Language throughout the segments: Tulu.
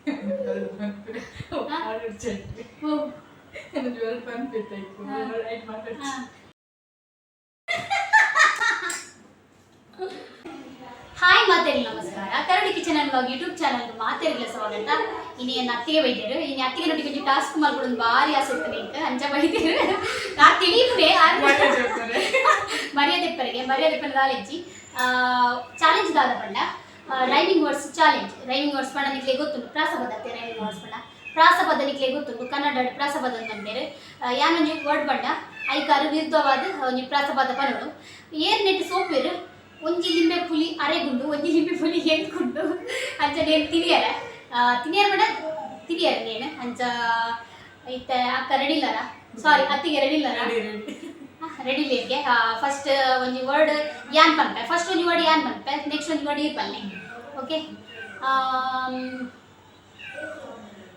ಓ. ಮಾತಾಡ್ಸಿ. ಹಾಯ್ ಮಾತೆರಿ, ನಮಸ್ಕಾರ. ಕರಡಿ ಕಿಚನ್ ಅಂಡ್ ವ್ಲಾಗ್ ಯೂಟ್ಯೂಬ್ ಚಾನಲ್ ಮಾತೆರಿಗಳ ಸ್ವಾಗತ. ಇನಿ ಎನ್ನ ಅತ್ತಿಗೆ ಬೈದೇರು. ಇನಿ ಅತ್ತಿಗೆ ನೊಟ್ಟಿಗೆ ಒಂಜಿ ಟಾಸ್ಕ್ ಮಲ್ಪೊಡೊಂದು ಬಾರಿ ಆಸೆ ಇತ್ತು ಎಂಕ್. ಅಂಚ ಬೈದೇರು. ಆ ತಿಳಿಪುನೆ ಮರ್ಯಾದೆ ಪರಿಗೆ ಮರ್ಯಾದೆ ಪನ್ನ ದಾಲೆಜ್ಜಿ ಚಾಲೆಂಜ್ ದಾದ ಪಂಡ rhyming words challenge. Rhyming words ಪಂಡ ನಿಕ್ಲೆ ಗೊತ್ತುಂಡು, ಪ್ರಾಸಪದ ಅತ್ತೆ. ರೈಮಿಂಗ್ ವರ್ಡ್ಸ್ ಪಂಡ ಪ್ರಾಸಪದ ನಿಕ್ಲೆ ಗೊತ್ತುಂಡು. ಕನ್ನಡ ಪ್ರಾಸಪದ ಪನ್ಪೆರ್. ಯಾನೊಂಜಿ ವರ್ಡ್ ಪಂಡ ಐಕಾರು ವಿರುದ್ಧವಾದ ಒಂಜಿ ಪ್ರಾಸಪದ ಪನೊಡು. ಏರ್ ನೆಟ್ ಸೋಪೆರ್, ಒಂಜಿ ಲಿಂಬೆ ಪುಲಿ ಅರೆಗುಂಡು, ಒಂಜಿ ಲಿಂಬೆ ಪುಲಿ ಎಂಕುಂಡು. ಅಂಚ ನೇನು ತಿನಿಯರ ತಿನಿಯರ ಪಂಡ ತಿನಿಯರ ನೇನು. ಅಂಚ ಇತ್ತೆ ಅಕ್ಕ ರೆಡಿ ಇಲ್ಲರ? ಸಾರಿ, ಅತ್ತಿಗೆ ರೆಡಿ ಇಲ್ಲರ? ರೆಡಿ ಲೇಗೆ. ಫಸ್ಟ್ ಒಂಜಿ ವರ್ಡ್ ಯಾನ್ ಪನ್ಪೆ. ಫಸ್ಟ್ ಒಂಜಿ ವರ್ಡ್ ಯಾನ್ ಪನ್ಪೆ, ನೆಕ್ಸ್ಟ್ ಒಂಜಿ ವರ್ಡ್ ಈ ಪನ್ನೆ. ಓಕೆ.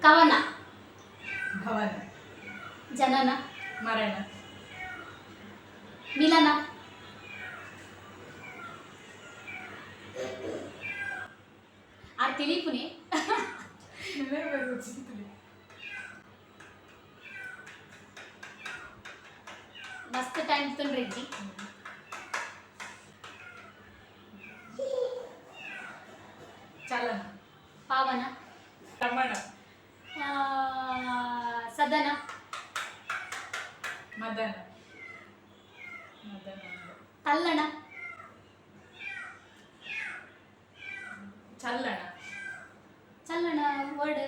ಕವನ. ಭವನ. ಜನನ. ಮರಣ. ಮಿಲನ. ಆರ್ ತಿಳಿಪುನೆ. ಮಸ್ತ್ ಟೈಮ್ ತೊಂಡ್ರಿಜ್ಜಿ. ಚಲನ. ಪಾವನ. ರಮಣ. ಸದನ. ಮದನ ಮದನ. ತಲ್ಲಣ. ಚಲ್ಲಣ. ಚಲ್ಲಣ ವರ್ಡ್.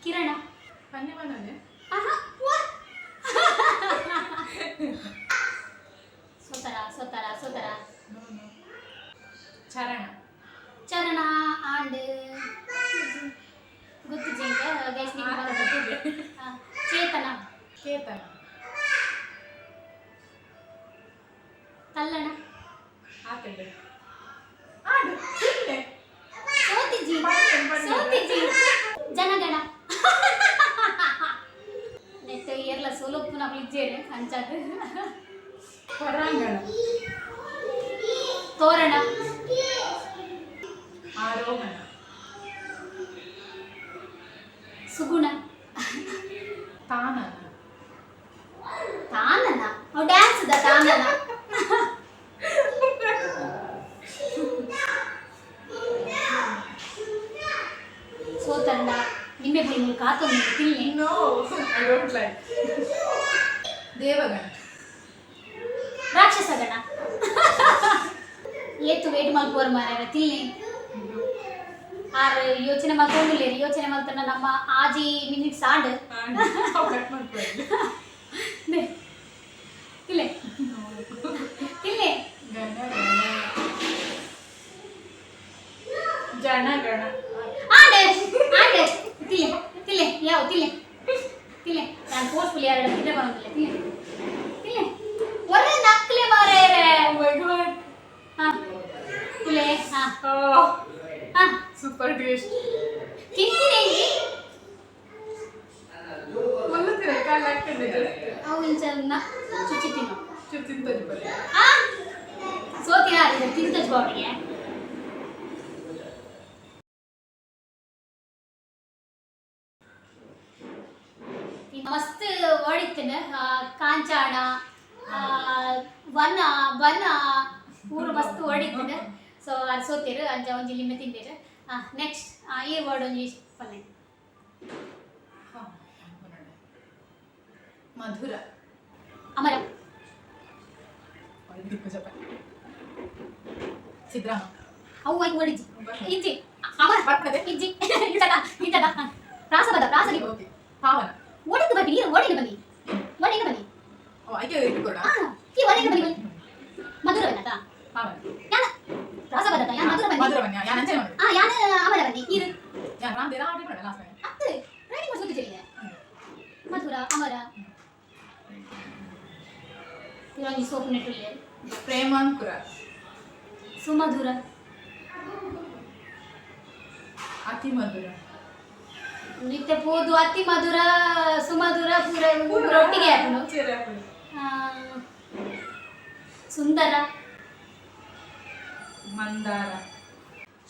ಕಿರಣ. ಪನ್ಯಮನದೆ. ಆಹಾ, ವಾ. ಸೋತರ ಸೋತರ ಸೋತರ. ಚರಣ. ಚರಣ ಆಂಡ್ ಗೊತ್ತು ಜಿಂಕ ಗೈಸ್. ಚೇತನ. ಕೇತನ. ತಲ್ಲಣ. ಆತಡೆ ಆಡು ತಿನ್ನೆ. ಸೋತಿಜಿ. ಪನ್ನೆ, ಪನ್ನೆ. ಸೋತಿಜಿ. ಜನಗಣ. ನೆಟ್ ಏರ್ಲ ಸೋಲೊಪ್ಪುನ ಇಜ್ಜೇರು ಅಂಚಾದ್. ಹೊರಾಂಗಣ. ತೋರಣ. ಆರೋಹಣ. ಸುಗುಣ. ತಾನನ. ತಾನನ? ಅವು ಡ್ಯಾನ್ಸ್ the ತಾನನ. ಸೋತಂಡ ನಿಂಬೆ ಪುಳಿ ಮುಳ್ಳು ಕಾತೊಂದು ತಿನ್ನೆ. No, I don't like. ದೇವಗಣ. ರಾಕ್ಷಸಗಣ. ಏತು ವೇಟ್ ಮಲ್ಪೋರ್ ಮಾರ್ರೆ, ತಿನ್ನೆ. ಆರ್ ಯೋಚನೆ ಮಲ್ತೊಂದುಲ್ಲೆರ್. ಯೋಚನೆ ಮಲ್ತಂಡ ನಮ್ಮ ಆಜಿ ಮಿನಿಟ್ಸ್ ಆಂಡ್. ಕಟ್ ಮಾಡ್ಕೊಳ್ಳಿ. ತಿನ್ಲೆ, ತಿನ್ಲೆ. ಗಣ ಗಣ ಜನ ಗಣ. ಆಂಡ್ ಆಂಡ್. ತಿನ್ಲೆ, ತಿನ್ಲೆ, ಯಾವ ತಿನ್ಲೆ, ತಿನ್ಲೆ. ನಾನು ಫೋರ್ಸ್ಫುಲಿ ಯಾರು ತಿನ್ಲೆ ಬರೋದಿಲ್ಲ. ತಿನ್ಲೆ, ತಿನ್ಲೆ. ಒರ್ರೆ ನಕ್ಲೆ ಮಾರ್ರೆ. My god. ಹಾ, ತಿನ್ಲೆ. ಹಾ ಹಾ. Super taste. ತಿಂತೀನಿ ಇಂಜಿ. ಮುಲ್ಲುತ್ತಿರ ಕಾಲು ಹಾಕ್ತದೆ ಜಸ್ಟ್. ಅವು ಇಂಚ ಚುಚ್ಚಿ ತಿನ್ನು. ತಿಂತದೆ ಬರೀ. ಆ ಸೋತಿನ ತಿಂತಜ್ ಬಾಡಿಗೆ. ಮಸ್ತ್ ವರ್ಡ್ ಇತ್ತಿನ. ಕಾಂಚಾಣ, ವನ ವನ ಪೂರ ಮಸ್ತ್ ವರ್ಡ್ ಇತ್ತಿನ. ಸೊ ಅದು ಸೋತಿರು. ಅಂಚ ಒಂಜಿ ಲಿಂಬೆ ತಿಂದಿರು. ನೆಕ್ಸ್ಟ್ ಈ ವರ್ಡ್ ಒಂಜಿ ಪಲ್ಲೆ. ಮಧುರ. ಅಮರ. ಸಿದ್ರಾಮ. ಅವು ಆಯ್ತು ವರ್ಡ್ ಇಜ್ಜಿ ಇಜ್ಜಿ. ಅಮರ. ಬರ್ಪಣದೆ. ಇಜ್ಜಿ. ಇಂತದ ಇಂತದ ಪ್ರಾಸಪದ ಪ್ರಾಸ. ಓಕೆ, ಪಾವನ. ಓಡಿದ್ದು ಬರ್ಬಿ ನೀರು. ಓಡಿನ ಬನ್ನಿ, ಓಡಿನ ಬನ್ನಿ. ಓ, ಐಕೆ ಇಟ್ಟುಕೊಡ. ಆ, ಈ ಓಡಿನ ಬನ್ನಿ ಬನ್ನಿ. ಮಧುರ ಬನ್ನತ. ಪಾವನ. ಯಾನ ಪ್ರಾಸಪದ, ಯಾನ್ ಮಧುರ ಬನ್ನಿ. ಮಧುರ ಬನ್ನಿ. ಯಾನ್ ಅಂಚನೆ ಮಾಡೋದು. ಆ, ಯಾನ ಅಮರ ಬನ್ನಿ ನೀರು. ಯಾನ್ ರಾಮ್ ದೇರ ಆರ್ಡರ್ ಮಾಡೋಣ ಲಾಸ್ಟ್. ಅತ್ತು ರೈಡಿಂಗ್ ಮಾಡ್ಸೋದು ತಿಳಿದೆ. ಮಧುರ ಅಮರ ಇದೊಂದು ಸೋಪ್ ನೆಟ್ಟುಲ್ಲೆ. ಪ್ರೇಮಾಂಕುರ. ಸುಮಧುರ. ಅತಿ ಮಧುರ. ನಿತ್ಯ ಪೋದು ಅತಿ ಮಧುರ ಸುಮಧುರ ಪೂರ ಪೂರ ಒಟ್ಟಿಗೆ ಹಾಕುನು. ಚೇರೆ ಹಾಕುನು. ಆ, ಸುಂದರ. ಮಂದಾರ.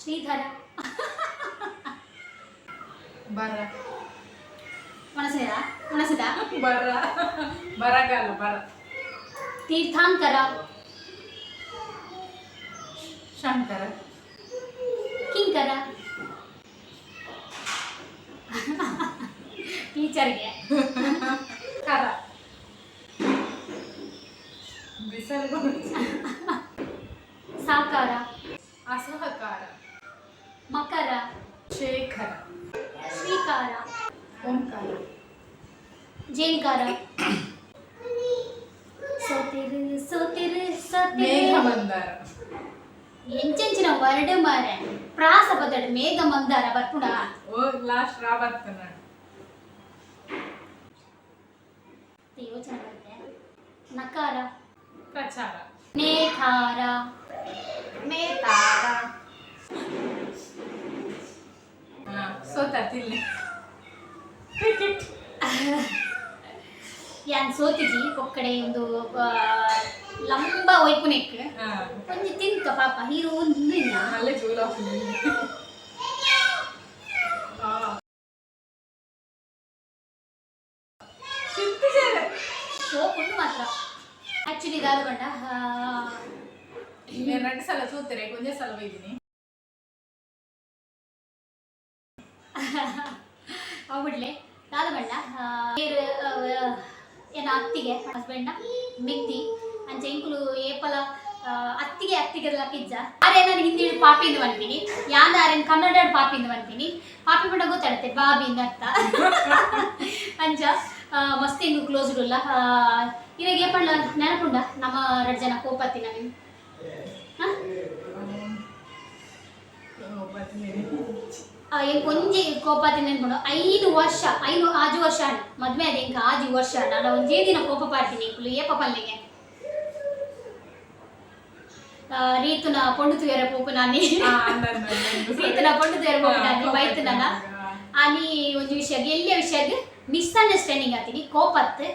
ಶ್ರೀಧರ. ಬರ. ಒಣಸಿದ ಒಣಸಿದ. ಬರ, ಬರಗಾಲ, ಬರ. ತೀರ್ಥಾಂಕರ. ಶಂಕರ. ಕಿಂಕರ ಟೀಚರ್ಗೆ. ಕರ, ಬಿಸಲು. ಸಾಕಾರ. ಅಸಹಕಾರ. ಮಕರ. ಶೇಖರ. ಶ್ರೀಕಾರ. ಓಂಕಾರ. ಜೇಂಕಾರ. ಸೋತಿರು ಸೋತಿರು ಮೇಘ ಸೋತಿರು. ಮಂದಾರ. ಎಂಚೆಂಚಿನ ವರ್ಡ್ ಮಾರೆ, ಪ್ರಾಸ ಬದಡು ಮೇಘ ಮಂದಾರ ಬರ್ಪುಣ. ಓ, ಲಾಸ್ಟ್ ರಾ ಬರ್ತನ. ಯೋಚನೆ ಬರುತ್ತೆ. ನಕಾರ. ಪ್ರಚಾರ. ನೇಕಾರ. ನೇತಾರ. ಹಾ, ಸೋತಾತಿಲ್ಲಿ ಕ್ರಿಕೆಟ್. ಯಾನ್ ಸೋತಿಜಿ. ಒಕ್ಕಡೆ ಒಂದು ಲಂಬ ಒಯ್ಪುನೆಕ್. ಒಂಜಿ ತಿಂತ ಪಾಪ ಹೀರೋ ಒಂದು ಇಲ್ಲ. ಅಲ್ಲೇ ಜೂಲ. ತಿಂತಿದ್ದೇನೆ. ಸೋಪುಂಡು ಮಾತ್ರ ಆಕ್ಚುಲಿ ದಾದ ಪಂಡ ನಾನು ಎರಡು ಸಲ ಸೋತಾರೆ, ಒಂದೇ ಸಲ ಬೈದಿನಿ. ಅವು ಬಿಡ್ಲೆ. ದಾದ ಪಂಡ, ಏರ್ ಏನ ಅತ್ತಿಗೆ ಹಸ್ಬೆಂಡ್ನ ಮೆಗ್ದಿ. ಅಂಚ ಎಂಕುಲು ಏಪಲ ಅತ್ತಿಗೆ ಅತ್ತಿಗೆ ಕಿಜ್ಜ. ಆರೆ ನಾನು ಹಿಂದಿ ಪಾಪಿಂದ ಪನ್ಪಿನಿ, ಯಾನ್ ಆರೆನ್ ಕನ್ನಡ ಪಾಪಿಂದ ಪನ್ಪಿನಿ. ಪಾಪಿ ಪಂಡ ಗೊತ್ತಾಡತ್ತೆ, ಬಾಬಿಂದ ಅರ್ಥ. ಅಂಚ ಮಸ್ತ್ ಎಂಕು ಕ್ಲೋಸ್ ಉಲ್ಲ. ಇವಾಗ ಏಪಂಡ ನೆನಪುಂಡ ನಮ್ಮ ಎರಡು ಜನ ಕೋಪತ್ತಿ ನಮಗೆ? ಹಾಂ. ಎಂಕ್ ಒಂಜಿ ಕೋಪಾತಿ ನೆನ್ಪುಂಡು. 5 ವರ್ಷ, ಐನು ಆಜು ವರ್ಷ ಆಂಡ್ ಮದ್ವೆ ಆದ್ ಎಂಕ್ 6 ವರ್ಷ ಆಂಡ್. ಆಂಡ ಒಂಜೇ ದಿನ ಕೋಪ ಪಾಡ್ತೀನಿ ಎಂಕುಲು. ಏಪ ಪಲ್ಲೆಗೆ? ರೀತುನ ಪೊಂಡು ತುಯರ ಪೋಪು ನಾನಿ. ರೀತುನ ಪೊಂಡು ತುಯರ ಪೋಪು ನಾನಿ ಬೈತುನನ ಆನಿ ಒಂಜಿ ವಿಷಯ, ಎಲ್ಲಿಯ ವಿಷಯ ಮಿಸ್ಅಂಡರ್ಸ್ಟ್ಯಾಂಡಿಂಗ್ ಆತೀನಿ. ಕೋಪತ್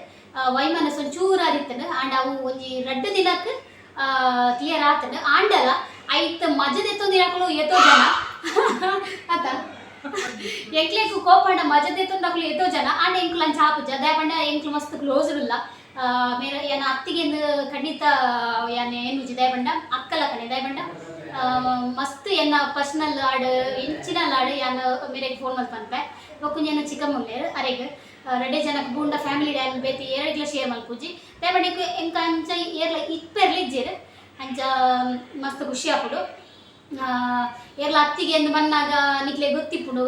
ವೈಮನಸ್ ಒಂಚೂರು ಆದಿತ್ತನು. ಆಂಡ ಅವು ಒಂಜಿ ರಡ್ಡು ದಿನಕ್ ಕ್ಲಿಯರ್ ಆತನು. ಆಂಡಲ ಐತ್ ಮಜದೆತ್ತೊಂದಿನಕುಲು ಏತೋ ಜನ ಆತ. ಎಂಕ್ಲೆಗ್ ಕೋಪಂಡ ಮಜದೆತ್ತೊಂದಕುಲು ಏತೋ ಜನ. ಆಂಡ ಎಂಕುಲು ಅಂಚ ಆಪುಜ. ದಾಯೆ ಎಂಕ್ಲು ಮಸ್ತ್ ಕ್ಲೋಸ್ ಉಲ್ಲ. ಮೇರ ಯಾನ ಅತ್ತಿಗೆ ಖಂಡಿತ ಯಾನ್ ಎನ್ನುಜಿ. ದಾಯೆ ಪಂಡ ಅಕ್ಕಲ ಕಣೆ. ದಾಯೆ ಪಂಡ ಮಸ್ತ್ ಎನ್ನ ಪರ್ಸನಲ್ ಆಡ್ ಎಂಚಿನ ಲಾಡ್ ಯಾನ್ ಮೇರೆಗ್ ಫೋನ್ ಮಲ್ಪನ್ಪೆ. ಬೊಕ್ಕ ಎನ್ನ ಚಿಕ್ಕಮ್ಮ ಉಲ್ಲೆರ್, ಅರೆಗ್ ರಡ್ಡೆ ಜನಕ್ ಬೂಂಡ ಫ್ಯಾಮಿಲಿ ಡ್ಯಾನ್ ಬೇತಿ ಏರೆಗ್ಲ ಶೇರ್ ಮಲ್ಪುಜಿ. ದಾಯೆ ಪಂಡ ಎಂಕ್ ಎಂಕ್ ಅಂಚ ಏರ್ಲ ಇಪ್ಪೆರ್ಲ ಇಜ್ಜೆರ್. ಅಂಚ ಮಸ್ತ್ ಖುಷಿ ಆಪುಂಡು. ಏರ್ಲ ಅತ್ತಿಗೆ ಎಂದು ಬನ್ನಾಗ ನಿಕ್ಲೆ ಗೊತ್ತಿಪ್ಪುಂಡು,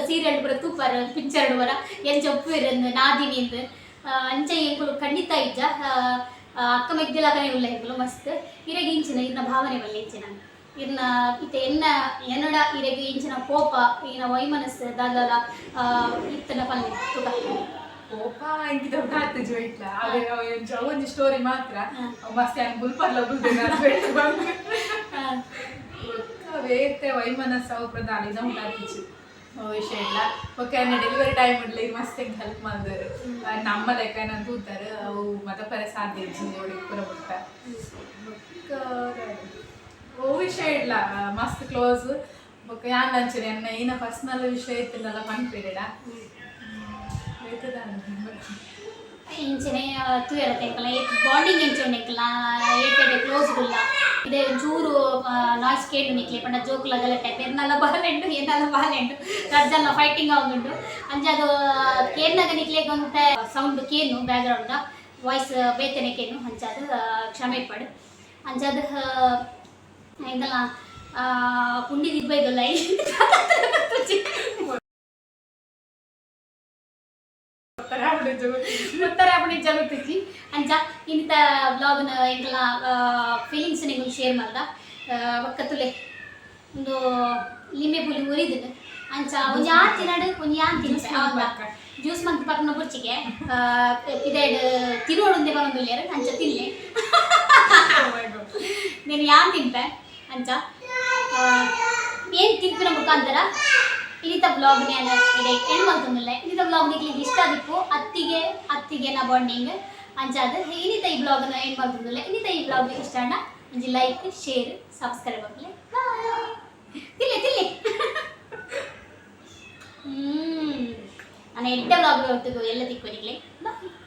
ಸೀರಿಯಲ್ ಪೂರ ತೂಪರ್, ಪಿಕ್ಚರ್ ಪೂರ ಎಂಚ ಒಪ್ಪುವೆರ್ ನಾದಿನಿ ಇಂದ್. ಅಂಚ ಎಂಕುಲು ಖಂಡಿತ ಇಜ್ಜ. ಅಕ್ಕ ಮೆಗ್ದಿಲಕನೆ ಉಲ್ಲ ಎಂಕುಲು ಮಸ್ತ್. ಇರೆಗ್ ಇಂಚಿನ ಇರ್ನ ಭಾವನೆ ಬಲ್ಲೆ ಇಂಚಿನ ಇರ್ನ ಇತ್ತೆ ಎನ್ನ ಎನ್ನಡ ಇರೆಗ್ ಇಂಚಿನ ಕೋಪ ಇನ ವೈಮನಸ್ಸು ದಾದಾಲ ಇತ್ತನ ಪಲ್ಲೆ ತುಕ. ಕೋಪ ಇಂಕಿತ ಆತು ಜೋಯಿಟ್ಲ ಅವೆ ಒಂಜಿ ಸ್ಟೋರಿ ಮಾತ್ರ. ಮಸ್ತ್ ಯಾನ್ ಬುಲ್ಪರ್ಲ ಬುಲ್ದೆ ಬಂದು. ಬೊಕ್ಕ ಬೇತೆ ವೈಮನಸ್ಸು ಅವು ಪ್ರಧಾನ ಇದ ಉಂಟಾತಿಚ್ಚು ವಿಷಯ ಇಲ್ಲ. ಓಕೆ, ಅನ್ನ ಡೆಲಿವರಿ ಟೈಮ್ ಇಡ್ಲಿ ಮಸ್ತ್ ಹೆಂಗೆ ಹೆಲ್ಪ್ ಮಾಡಿದ್ರು. ನಮ್ಮ ಲೆಕ್ಕ ನಾನು ತೂತಾರೆ ಅವು ಮತಪರೆ ಸಾಧ್ಯ ಇಜ್ಜಿ ಜೋಡಿ ಪೂರ ಬಿಟ್ಟ. ಬೊಕ್ಕ ಓ ವಿಷಯ ಇಲ್ಲ, ಮಸ್ತ್ ಕ್ಲೋಸ್. ಬೊಕ್ಕ ಯಾನ್ ಅಂಚನೆ ಎನ್ನ ಏನ ಪರ್ಸನಲ್ ವಿಷಯ ಇತ್ತಿಲ್ಲ ಪನ್ಪಿರಡ. ಇಂಚನೆ ತೂಯರತ್ತೆ ಎಂಕಲ ಏತ್ ಬಾಂಡಿಂಗ್ ಎಂಚ ಉಂಡು, ಎಂಕಲ ಏತೆಡೆ ಕ್ಲೋಸ್ ಉಲ್ಲ. ಇದೆ ಒಂಚೂರು ನಾಯ್ಸ್ ಕೇಂಡು ನಿಕ್ಲೆ ಪಂಡ ಜೋಕುಲ ಗಲಾಟೆ. ಎರ್ನಲ ಬಾಲೆಂಡು, ಎನ್ನಲ ಬಾಲೆಂಡು, ರಡ್ಜಲ್ಲ ಫೈಟಿಂಗ್ ಆವೊಂದುಂಡು. ಅಂಚ ಅದು ಕೇರ್ನಗ ನಿಕ್ಲೆಗ್ ಒಂತೆ ಸೌಂಡ್ ಕೇನು, ಬ್ಯಾಕ್ಗ್ರೌಂಡ್ ವಾಯ್ಸ್ ಬೇತೆನೆ ಕೇನು. ಅಂಚ ಅದು ಕ್ಷಮೆ ಇಪ್ಪಡು. ಅಂಚ ಅದು ಎಂಕಲ್ನ ಪುಂಡಿ ದಿಬ್ಬೈದಲ್ಲ. ಉತ್ತರ ಆಪುಣಿ ಜరుగుతుంది. ಅಂಚ ಇನ್ನಿತ ಬ್ಲಾಗ್ನ ಎಂಕಲ್ನ ಫೀಲಿಂಗ್ಸ್ ನಿಂಗೆ ಶೇರ್ ಮಲ್ದ. ಬೊಕ್ಕ ತುಲೆ ಒಂದು ಲಿಂಬೆ ಪುಲಿ ಉರಿದುಂಡು. ಅಂಚ ಒಂಜಿ ಆರ್ ತಿನ್ನಡು, ಒಂಜಿ ಯಾನ್ ತಿನ್ಪೆ. ಜ್ಯೂಸ್ ಮಂತ್ ಪರ್ಪುನ ಬುರ್ಚಿಗೆ ಪಿದೈಡ್ ತಿರುವಡುಂದೆ ಪನೊಂದುಲ್ಲೆರ್. ಅಂಚ ತಿನ್ಲೆ, నేను ಯಾನ್ ತಿನ್ಪೆ. ಅಂಚ ಏನ್ ತಿನ್ಪಿನ ಮುಖಾಂತರ ಇನ್ನಿತ ಬ್ಲಾಗ್ ನಾನು ಇಡೆ ಎಂಡ್ ಮಲ್ತೊಂದುಲ್ಲೆ. ಇನ್ನಿತ ಬ್ಲಾಗ್ ನಿಕ್ಲೆಗ್ ಇಷ್ಟ ಆದಿಪ್ಪು. ಅತ್ತಿಗೆ ಅತ್ತಿಗೆನ ಬಾಂಡಿಂಗ್ ಅಂಚ ಅದು ಇನ್ನಿತ ಈ ಬ್ಲಾಗ್ನ ಎಂಡ್ ಮಲ್ತೊಂದುಲ್ಲೆ. ಇನ್ನಿತ ಈ ಬ್ಲಾಗ್ ಇಷ್ಟ ಆಂಡ ಒಂಜಿ ಲೈಕ್, ಶೇರ್, ಸಬ್ಸ್ಕ್ರೈಬ್ ಮಲ್ಪುಲೆ. ಬಾಯ್. ತಿನ್ಲೆ ತಿನ್ಲೆ. ನಾನು ಎಡ್ಡೆ ವ್ಲಾಗ್ ಒಟ್ಟಿಗೆ ಎಲ್ಲ ತಿಕ್ಕೊನಿಗ್ಲೆ. ಬಾಯ್.